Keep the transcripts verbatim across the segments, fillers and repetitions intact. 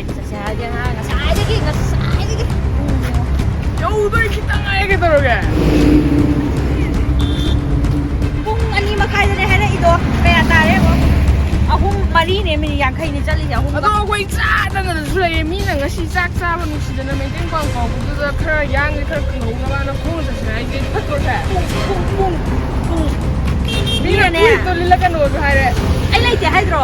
ꯆꯠꯁꯦ ꯍꯥꯏꯔꯗꯤ ꯑꯉꯥꯡ ꯉꯁꯥꯏꯗꯒꯤ, ꯉꯁꯥꯏꯗꯒꯤ꯫ ꯌꯧꯗꯣꯏ ꯈꯤꯇꯪ ꯉꯥꯏꯔꯦ, ꯀꯩꯗꯧꯔꯒꯦ? ꯄꯨꯡ ꯑꯅꯤ ꯃꯈꯥꯏꯗꯅꯦ ꯍꯥꯏꯔꯛꯏꯗꯣ꯫ ꯀꯌꯥ ꯇꯥꯔꯦ ꯌꯦꯡꯉꯣ꯫ ꯑꯍꯨꯝ, ꯃꯔꯤꯅꯦ, ꯃꯤꯅꯤꯠ ꯌꯥꯡꯈꯩꯅꯦ ꯆꯠꯂꯤꯁꯦ, ꯑꯍꯨꯝꯒ꯫ ꯑꯗꯣ ꯑꯩꯈꯣꯏ ꯆꯥꯗꯅꯗꯁꯨ ꯂꯩꯌꯦ꯫ ꯃꯤꯅ ꯉꯁꯤ ꯆꯥꯛ ꯆꯥꯕ ꯅꯨꯡꯁꯤꯗꯅ ꯃꯩꯇꯩ ꯄꯥꯎ ꯐꯥꯎꯕꯗꯨꯗ ꯈꯔ ꯌꯥꯡꯅ ꯈꯔ ꯀꯪꯍꯧꯅꯕꯅ ꯈꯣꯡꯅ ꯆꯠꯁꯤꯅ ꯍꯥꯏꯁꯦ ꯐꯠꯇ꯭ꯔꯣ ꯁꯦ? ꯄꯨꯡ, ꯄꯨꯡ, ꯄꯨꯡ, ꯄꯨꯡ꯫ ꯃꯤꯅ ꯃꯤꯅꯅꯦ꯫ ꯐꯨꯔꯤꯠꯇꯣ ꯂꯤꯠꯂꯛꯀꯅꯣꯁꯨ ꯍꯥꯏꯔꯦ꯫ ꯑꯩ ꯂꯩꯇꯦ ꯍꯥꯏꯗ꯭ꯔꯣ?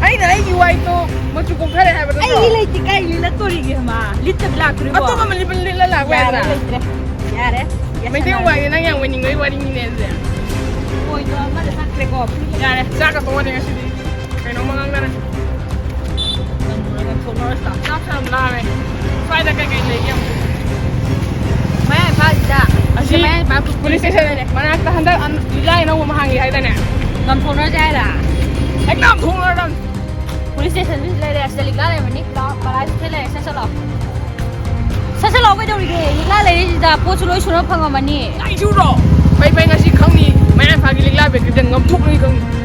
ꯑꯩꯅ ꯑꯩꯒꯤ ꯋꯥꯏꯠꯇꯣ ꯃꯆꯨ ꯀꯣꯛꯊꯔꯦ ꯍꯥꯏꯕ ꯅꯠꯇ꯭ꯔꯣ? ꯑꯩꯒꯤ ꯂꯩꯇꯦ, ꯀꯥꯏ ꯂꯤꯠꯂꯛꯇꯣꯔꯤꯒꯦ ꯃꯥ? ꯂꯤꯠꯇꯕꯤ ꯂꯥꯛꯇꯣꯔꯤꯕꯣ? ꯑꯇꯣꯞꯄ ꯑꯃ ꯂꯤꯠꯄ ꯂꯤꯠꯂ ꯂꯥꯛꯄ ꯌꯥꯔꯦ, ꯌꯥꯗ꯭ꯔꯥ? ꯂꯩꯇ꯭ꯔꯦ꯫ ꯌꯥꯔꯦ꯫ ꯃꯩꯇꯩ ꯌꯥꯁꯟꯅꯔꯦ꯫ ꯃꯄꯥꯟꯁꯦ ꯅꯪ ꯌꯥꯝ ꯑꯣꯏꯅꯤꯡꯕꯒꯤ ꯋꯥꯔꯤꯅꯤꯅꯦ ꯑꯗꯨꯗꯤ꯫ ꯄꯣꯏꯟꯗꯣ ꯑꯃꯗ ꯆꯠꯈ꯭ꯔꯦꯀꯣ꯫ ꯌꯥꯔꯦ, ꯆꯥꯛꯀ ꯇꯣꯛꯑꯅꯤ ꯉꯁꯤꯗꯤ꯫ ꯀꯩꯅꯣꯝꯃ ꯉꯥꯡꯅꯔꯁꯤ꯫ ꯆꯥꯛꯁꯨ ꯌꯥꯝ ꯂꯥꯝꯃꯦ꯫ ꯁ꯭ꯋꯥꯏꯗ ꯀꯩꯀꯩ ꯂꯩꯒꯦ ꯑꯃꯨꯛ? ꯃꯌꯥꯡ ꯏꯝꯐꯥꯜꯁꯤꯗ꯫ ꯑꯁꯤ ꯃꯌꯥꯡ ꯏꯝꯐꯥꯜ ꯄꯨꯂꯤꯁ ꯁ꯭ꯇꯦꯁꯟ ꯃꯅꯥꯛꯇ ꯍꯟꯗꯛ ꯑꯝ-, ꯂꯤꯛꯂꯥ ꯑꯅꯧꯕ ꯑꯃ ꯍꯥꯡꯉꯦ ꯍꯥꯏꯗꯥꯏꯅꯦ? ꯉꯝꯊꯣꯛꯅꯔꯁꯦ ꯍꯥꯏꯔ? ꯍꯦꯛꯇ ꯉꯝꯊꯣꯛꯅꯔꯗꯝꯅꯤ꯫ ꯄꯨꯂꯤꯁ ꯁ꯭ꯇꯦꯁꯟꯁꯨ ꯂꯩꯔꯦ, ꯑꯁꯤꯗ ꯂꯤꯛꯂꯥ ꯂꯩꯔꯝꯃꯅꯤ꯫ ꯂꯥꯛꯑꯣ, ꯄꯂꯥꯏꯁꯨ ꯂꯩꯔꯦ, ꯁꯠ ꯆꯠꯂꯣ꯫ ꯁꯠ ꯆꯠꯂꯣ, ꯀꯩꯗꯧꯔꯤꯒꯦ? ꯂꯤꯛꯂꯥ ꯂꯩꯔꯤꯁꯤꯗ ꯄꯣꯠꯁꯨ ꯂꯣꯏ ꯁꯨꯅ ꯐꯪꯉꯝꯃꯅꯤ꯫ ꯉꯥꯏ ꯁꯨꯔꯣ? ꯐꯩ ꯐꯩ, ꯉꯁꯤ ꯈꯪꯅꯤ꯫ ꯃꯌꯥꯡ ꯏꯝꯐꯥꯜꯒꯤ ꯂꯤꯛꯂꯥ ꯕꯦꯀꯔꯤꯗ ꯉꯝꯊꯣꯛꯅꯤ ꯈꯪꯅꯤ꯫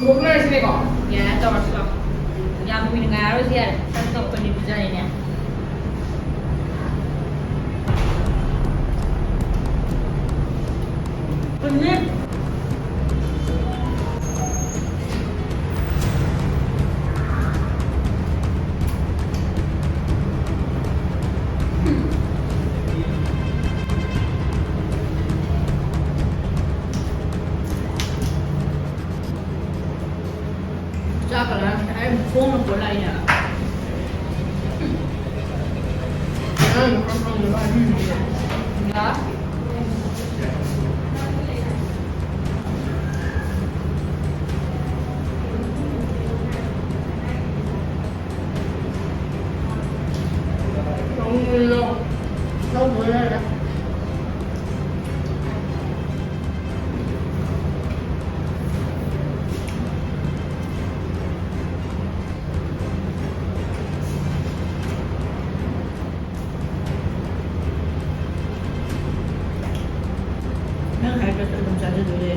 ꯊꯣꯛꯅꯔꯁꯤꯅꯦꯀꯣ꯫ ꯌꯥꯔꯦ, ꯇꯧꯔꯁꯤ ꯂꯥꯛꯑꯣ꯫ ꯌꯥꯝ ꯀꯨꯏꯅ ꯉꯥꯏꯔꯔꯣꯏꯁꯤ, ꯌꯥꯔꯦ꯫ ꯆꯥꯛ ꯇꯣꯛꯄꯅꯤ, ꯄꯤꯖꯔꯤꯅꯦ꯫ ꯀꯨꯟꯅꯤ꯫ ꯆꯥꯛꯀ ꯂꯥꯝꯃꯦ꯫ ꯑꯩ ꯈꯣꯡꯅ ꯄꯨꯔ ꯂꯥꯛꯏꯅꯦ ꯍꯥꯏꯕ꯫ ꯎꯝ꯫ ꯂꯥꯛ꯫ ꯂꯧꯗꯣꯏꯔ? ꯅꯪ ꯍꯥꯏꯗ꯭ꯔꯁꯨ ꯑꯗꯨꯝ ꯆꯥꯖꯗꯣꯏꯅꯦ꯫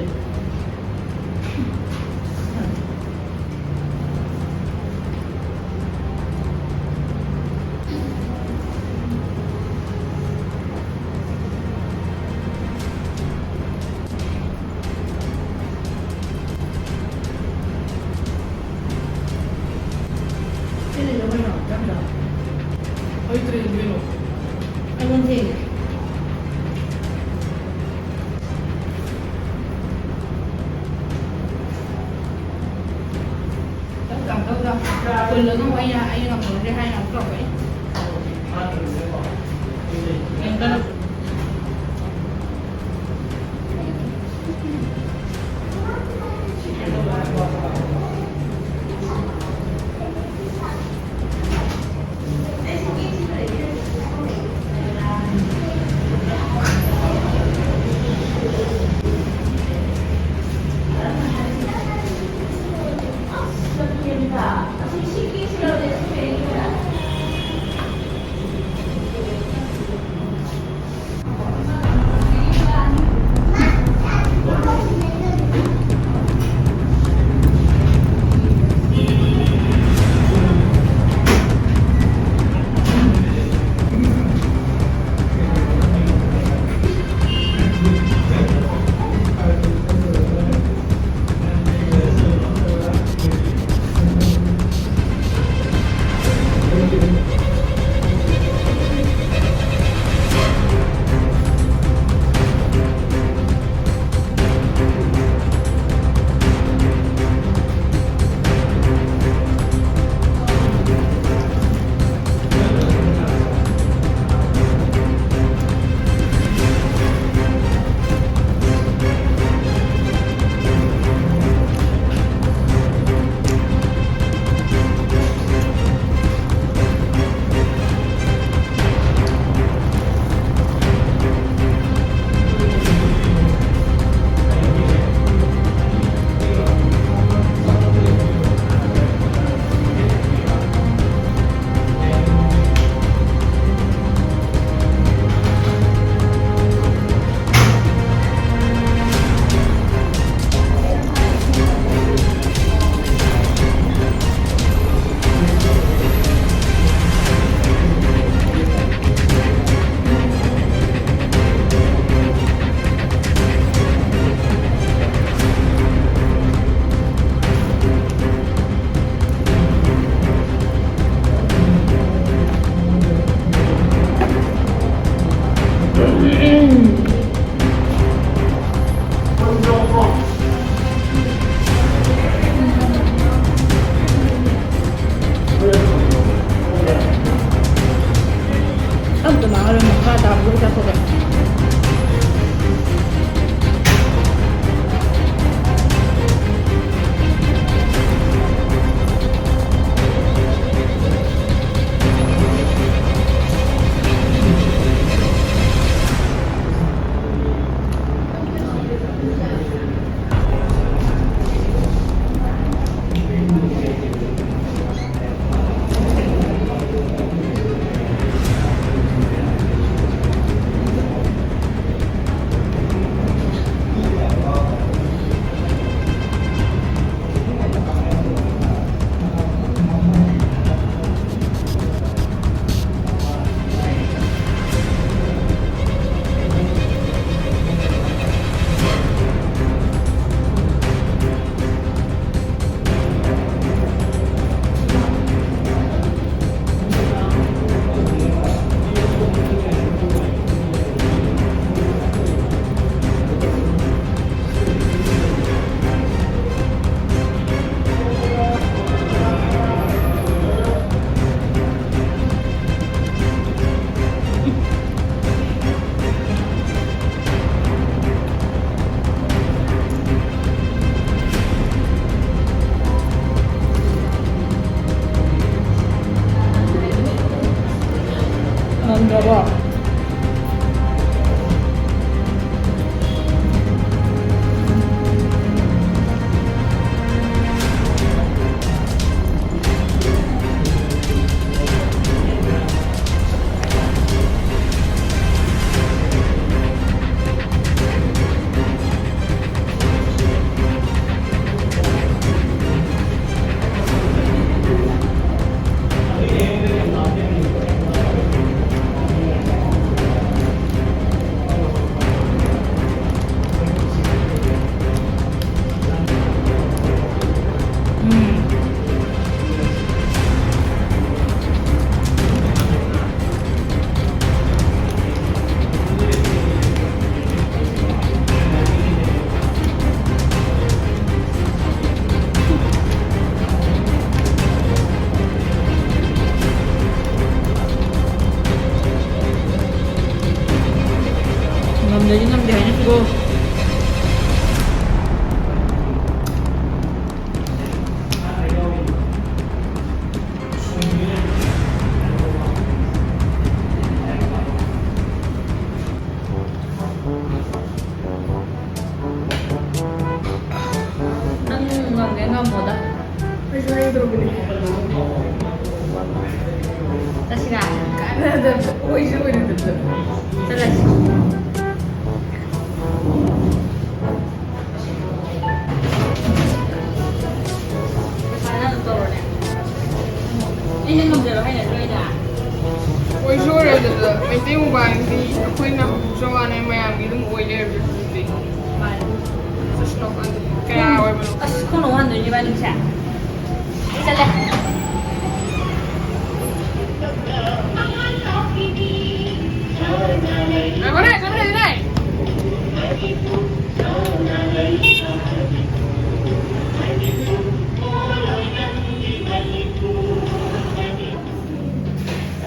ꯁꯤꯅ ꯀꯃꯥꯏꯅ ꯆꯪꯗ꯭ꯔꯣ? ꯍꯩꯇ꯭ꯔꯦ ꯏꯕꯦꯝꯃ꯫ ꯑꯩꯉꯣꯟꯗ ꯊꯦꯡꯉꯦ꯫ ꯇꯧꯗ꯭ꯔꯥ, ꯇꯧꯗ꯭ꯔꯥ? ꯐꯨꯜ ꯑꯗꯨꯝ ꯑꯩꯅ, ꯑꯩꯅ ꯉꯝꯍꯧꯗ꯭ꯔꯦ ꯍꯥꯏꯅ ꯑꯃꯨꯛ ꯇꯧꯔꯛꯀꯅꯤ꯫ ꯌꯦꯡꯗꯅ꯫ ꯉꯝꯗ꯭ꯔꯗꯤ ꯉꯝꯗꯦ ꯍꯥꯏꯅꯁꯤꯀꯣ꯫ ꯅꯪ ꯉꯝꯒꯦ ꯉꯝꯃꯣꯗ꯫ ꯑꯩꯁꯨ ꯍꯥꯏꯒꯦ ꯇꯧꯔꯝꯕꯅꯦ꯫ ꯆꯠꯁꯤꯔꯥ? ꯀꯥꯟꯅꯗꯕꯗ, ꯑꯣꯏꯁꯨ ꯑꯣꯏꯔꯣꯏꯗꯕꯗ꯫ ꯆꯠꯂꯁꯤ꯫ ꯄꯩꯁꯥ ꯅꯪ ꯑꯗꯨꯝ ꯇꯧꯔꯣꯅꯦ꯫ ꯑꯩꯅ ꯉꯝꯖꯔꯣ ꯍꯥꯏꯅ ꯅꯠꯇ꯭ꯔꯣ ꯑꯩꯅ? ꯑꯣꯏꯁꯨ ꯑꯣꯏꯔꯣꯏꯗꯕꯗ ꯃꯩꯇꯩ ꯃꯨꯛꯕꯥꯡꯗꯤ ꯑꯩꯈꯣꯏꯅ ꯍꯧꯗꯣꯛꯆ ꯋꯥꯅꯦ, ꯃꯌꯥꯝꯒꯤ ꯑꯗꯨꯝ ꯑꯣꯏ ꯂꯩꯔꯕꯅꯦ ꯍꯧꯖꯤꯛꯇꯤ꯫ ꯃꯥꯅꯤ꯫ ꯆꯠꯁꯤꯜꯂꯣ ꯀꯥꯟꯗ ꯀꯌꯥ ꯑꯣꯏꯕꯅꯣ? ꯑꯁ, ꯈꯣꯡꯅ ꯋꯥꯍꯟꯗꯣꯏꯅꯦ ꯏꯕꯥꯅꯤꯁꯦ꯫ ꯆꯠꯂꯦ꯫ ꯉꯥꯏꯈꯣꯅꯦ, ꯆꯠꯃꯤꯟꯅꯁꯤꯅꯦ꯫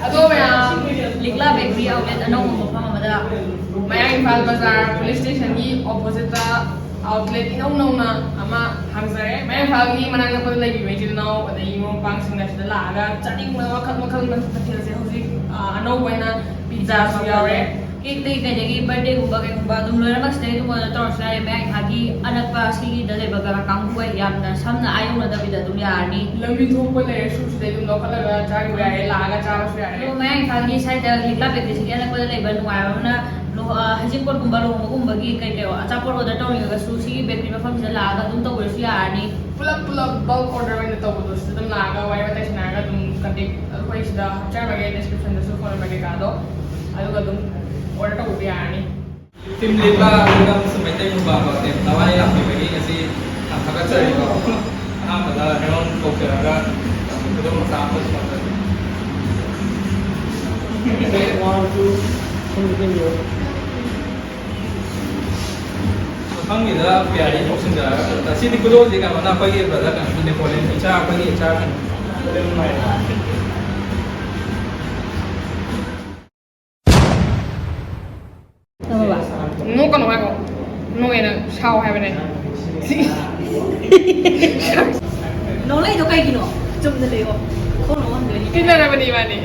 ꯑꯗꯣ ꯃꯌꯥꯝ, ꯂꯤꯛꯂꯥ ꯕꯦꯀꯔꯤ ꯑꯥꯎꯠꯂꯦꯠ ꯑꯅꯧꯕ ꯃꯐꯝ ꯑꯃꯗ, ꯃꯌꯥꯡ ꯏꯝꯐꯥꯜ ꯕꯖꯥꯔ ꯄꯨꯂꯤꯁ ꯁ꯭ꯇꯦꯁꯟꯒꯤ ꯑꯣꯄꯣꯖꯤꯠꯇ ꯑꯥꯎꯠꯂꯦꯠ ꯏꯅꯧ ꯅꯧꯅ ꯑꯃ ꯍꯥꯡꯖꯔꯦ꯫ ꯃꯌꯥꯡ ꯏꯝꯐꯥꯜꯒꯤ ꯃꯅꯥꯛ ꯅꯛꯄꯗ ꯂꯩꯕꯤꯕ ꯏꯆꯤꯜ ꯏꯅꯥꯎ ꯑꯗꯒꯤ ꯃꯔꯨꯞ ꯃꯄꯥꯡꯁꯤꯡꯅ ꯁꯤꯗ ꯂꯥꯛꯑꯒ ꯆꯥꯅꯤꯡꯕ ꯃꯈꯜ ꯃꯈꯜ ꯃꯊꯦꯜꯁꯦ ꯍꯧꯖꯤꯛ, ꯑ, ꯑꯅꯧꯕ ꯑꯣꯏꯅ ꯄꯤꯖꯥꯁꯨ ꯌꯥꯎꯔꯦ꯫ ꯀꯦꯛꯇꯒꯤ ꯀꯩꯗꯒꯤ ꯕꯥꯔꯗꯦꯒꯨꯝꯕ ꯀꯩꯒꯨꯝꯕ ꯑꯗꯨꯝ ꯂꯣꯏꯅꯃꯛ ꯁꯤꯗꯩ ꯑꯗꯨꯝ ꯑꯣꯔꯗꯔ ꯇꯧꯔꯁꯨ ꯌꯥꯔꯦ꯫ ꯃꯌꯥꯡ ꯏꯝꯐꯥꯜꯒꯤ ꯑꯅꯛꯄ ꯁꯤꯒꯤꯗ ꯂꯩꯕ ꯀꯥꯡꯕꯨꯈꯩ ꯌꯥꯝꯅ ꯁꯝꯅ ꯑꯥ ꯌꯧꯅꯗꯕꯤꯗ ꯑꯗꯨꯝ ꯌꯥꯔꯅꯤ꯫ ꯂꯝꯕꯤ ꯊꯣꯛꯄ ꯂꯩꯔꯁꯨ ꯁꯤꯗꯩ ꯑꯗꯨꯝ ꯂꯧꯈꯠꯂꯒ ꯆꯥꯈꯤꯕ ꯌꯥꯔꯦ, ꯂꯥꯛꯑꯒ ꯆꯥꯔꯁꯨ ꯌꯥꯔꯦ꯫ ꯑꯗꯣ ꯃꯌꯥꯡ ꯏꯝꯐꯥꯜꯒꯤ ꯁ꯭ꯋꯥꯏꯗ ꯂꯤꯛꯂꯥ ꯕꯦꯀꯔꯤꯁꯤꯒꯤ ꯑꯅꯛꯄꯗ ꯂꯩꯕ ꯅꯨꯡꯉꯥꯏꯕ ꯑꯃꯅ ꯂꯨꯍꯣ-, ꯑ, ꯍꯩꯖꯤꯡꯄꯣꯠꯀꯨꯝꯕ ꯂꯨꯍꯣꯡꯕꯒꯨꯝꯕꯒꯤ ꯀꯩ ꯀꯩ ꯑꯆꯥꯄꯣꯠ ꯑꯣꯔꯗꯔ ꯇꯧꯅꯤꯡꯉꯒꯁꯨ ꯁꯤꯒꯤ ꯕꯦꯀꯔꯤ ꯃꯐꯝꯁꯤꯗ ꯂꯥꯛꯑꯒ ꯑꯗꯨꯝ ꯇꯧꯕꯤꯔꯁꯨ ꯌꯥꯔꯅꯤ꯫ ꯄꯨꯂꯞ ꯄꯨꯂꯞ ꯕꯜꯛ ꯑꯣꯔꯗꯔ ꯑꯣꯏꯅ ꯇꯧꯕꯗꯣ ꯁꯤꯗ ꯑꯗꯨꯝ ꯂꯥꯛꯑꯒ ꯋꯥꯔꯤ ꯋꯥꯇꯥꯏ ꯁꯥꯟꯅꯔꯒ ꯑꯗꯨꯝ ꯀꯟꯇꯦꯛ ꯑꯩꯈꯣꯏ ꯁꯤꯗ ꯍꯥꯞꯆꯔꯝꯃꯒꯦ ꯗꯤꯁꯀ꯭ꯔꯤꯞꯁꯟꯗꯁꯨ ꯐꯣꯟ ꯅꯝꯕꯔ ꯀꯩꯀꯥꯗꯣ, ꯑꯗꯨꯒ ꯑꯗꯨꯝ ꯑꯣꯔꯗꯔ ꯇꯧꯕꯤꯕ ꯌꯥꯔꯅꯤ꯫ ꯇꯤꯝ ꯂꯤꯛꯂꯥ ꯑꯗꯨꯒ ꯑꯃꯁꯨꯡ ꯃꯩꯇꯩ ꯃꯨꯛꯕꯥꯡ ꯇꯤꯝ ꯊꯋꯥꯏ ꯌꯥꯝ ꯄꯤꯕꯒꯤ ꯉꯁꯤ ꯌꯥꯝ ꯊꯥꯒꯠꯆꯔꯤꯀꯣ꯫ ꯑꯍꯥꯟꯕꯗ ꯍꯦꯔꯣꯟ ꯀꯧꯖꯔꯒ ꯈꯨꯗꯣꯡ ꯃꯆꯥ ꯑꯃ ꯇꯧꯁꯤꯟꯅꯕꯗ꯫ ꯃꯐꯝꯒꯤꯗ ꯄꯤꯌꯥꯔꯤ ꯊꯣꯛꯆꯤꯟꯖꯔꯒ ꯁꯤꯗꯤ ꯈꯨꯗꯣꯜꯁꯤ ꯀꯩꯅꯣꯅ ꯑꯩꯈꯣꯏꯒꯤ ꯕ꯭ꯔꯗꯔ ꯀꯩꯅꯣ ꯅꯦꯄꯣꯂꯤꯌꯟ ꯏꯆꯥ ꯑꯩꯈꯣꯏꯒꯤ ꯏꯆꯥ ꯀꯩꯅꯣ꯫ ꯇꯧꯔꯕ? ꯅꯣꯛꯀꯅꯣ ꯍꯥꯏꯀꯣ꯫ ꯅꯣꯛꯑꯦ ꯅꯪ ꯁꯥꯎ ꯍꯥꯏꯕꯅꯦ꯫ ꯅꯣꯛꯂꯛꯏꯗꯣ ꯀꯩꯒꯤꯅꯣ? ꯆꯨꯝꯅ ꯂꯩꯌꯣ꯫ ꯈꯣꯡ ꯅꯣꯛꯍꯟꯗꯣꯏꯅꯤ꯫ ꯇꯤꯟꯅꯔꯕꯅꯤ ꯏꯕꯥꯅꯤ꯫